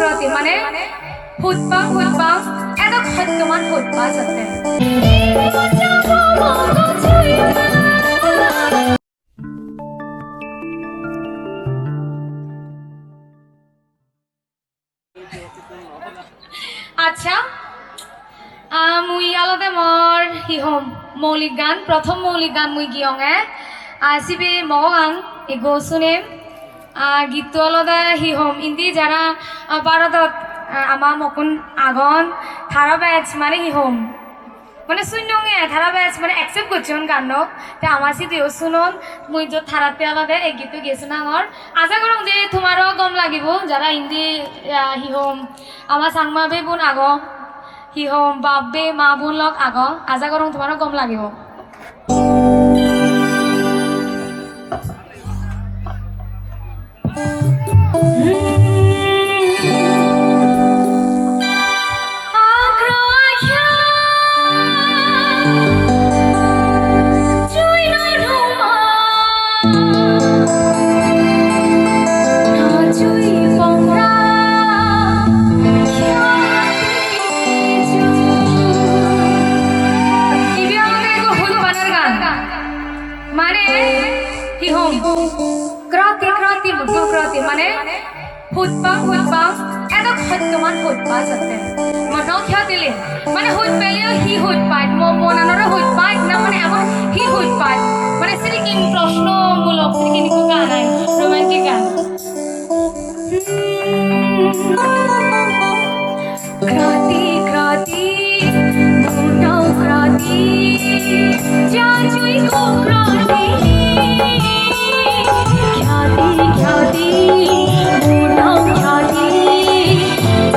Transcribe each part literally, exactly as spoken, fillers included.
Proti mane hujpang, hujpang, edok hottoman hujpa jatte. Accha, ah, mui olode mor hi hom moulik gan, prothom moulik gan mui giyonge. Ah, sibe mogo gan, ego sunem. Ah, gitto olode hi hom indi jara, ah, Bharodot, ah, ama mokkun agon, tara bej mane hi hom. Mane sunnonge, tara bej mane accept gocchon ganno. Te ama sidiyo sunon, mui jot taratte olode ei gitto giye sunangor. Aja gorong je tomaro gom lagibo, jara indi, ah, hi hom, ama Changma bebun agon, hi hom, bab bei, ma bon lok agon. Aja gorong tomaro gom lagibo. Ibe olode ekko hujpanar gan. Mane, hi hom? Kroti, kroti, muddo kroti, mane, hujpang, hujpang, edok hottoman hujpa jatte. Mono khyatile, mane, hujpeleyo hi hujpai, mo-, monanore hujpai, na mane, emon hi hujpai. Mane, sirikin proshnomulok, sirikin ekko gan ai, romantic gan. Kroti, kroti, muno kroti, jajui ko kroti. Kroti, kroti, muno kroti,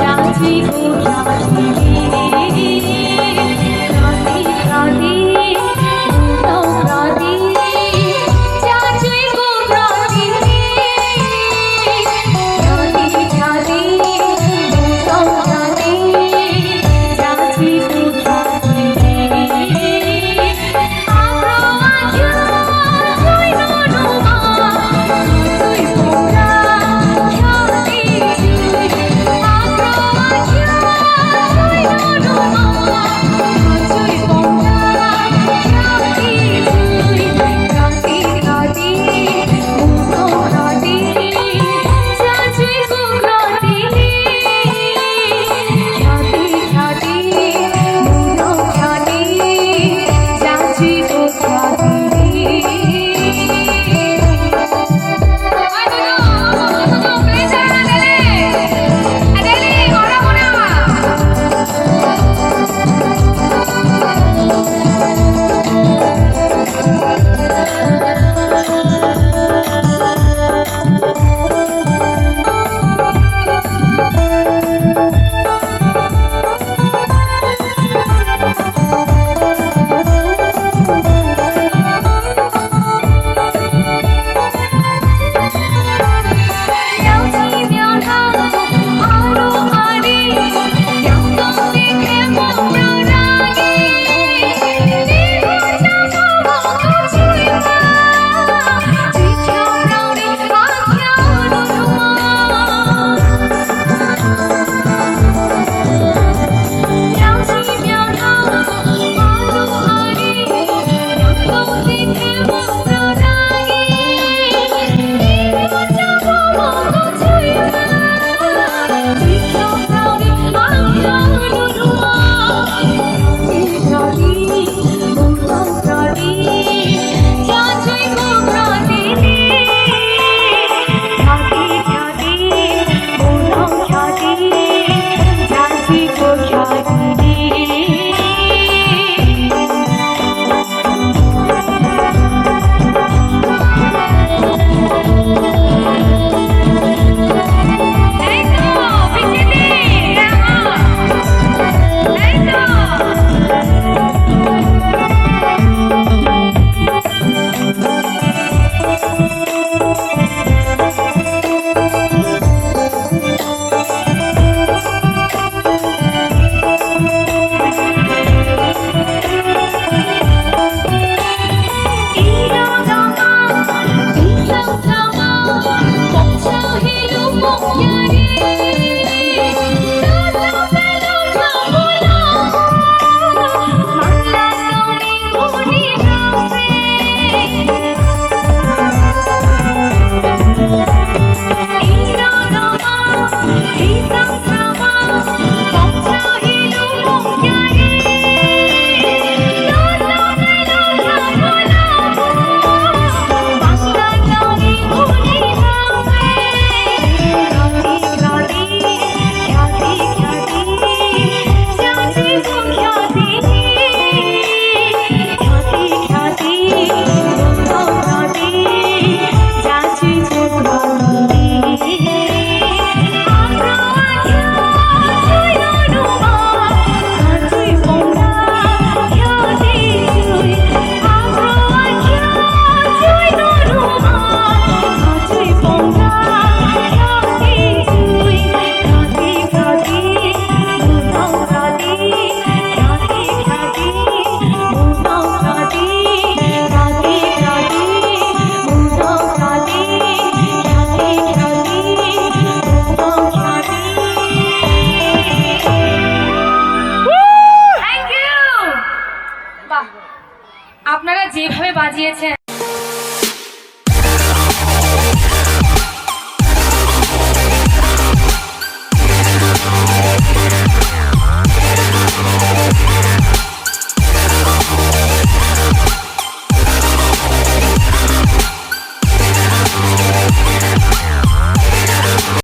jajui ko kroti. Kroti, kroti, muno kroti, jajui ko kroti. Kroti, kroti, আপনারা যেভাবে বাজিয়েছেন,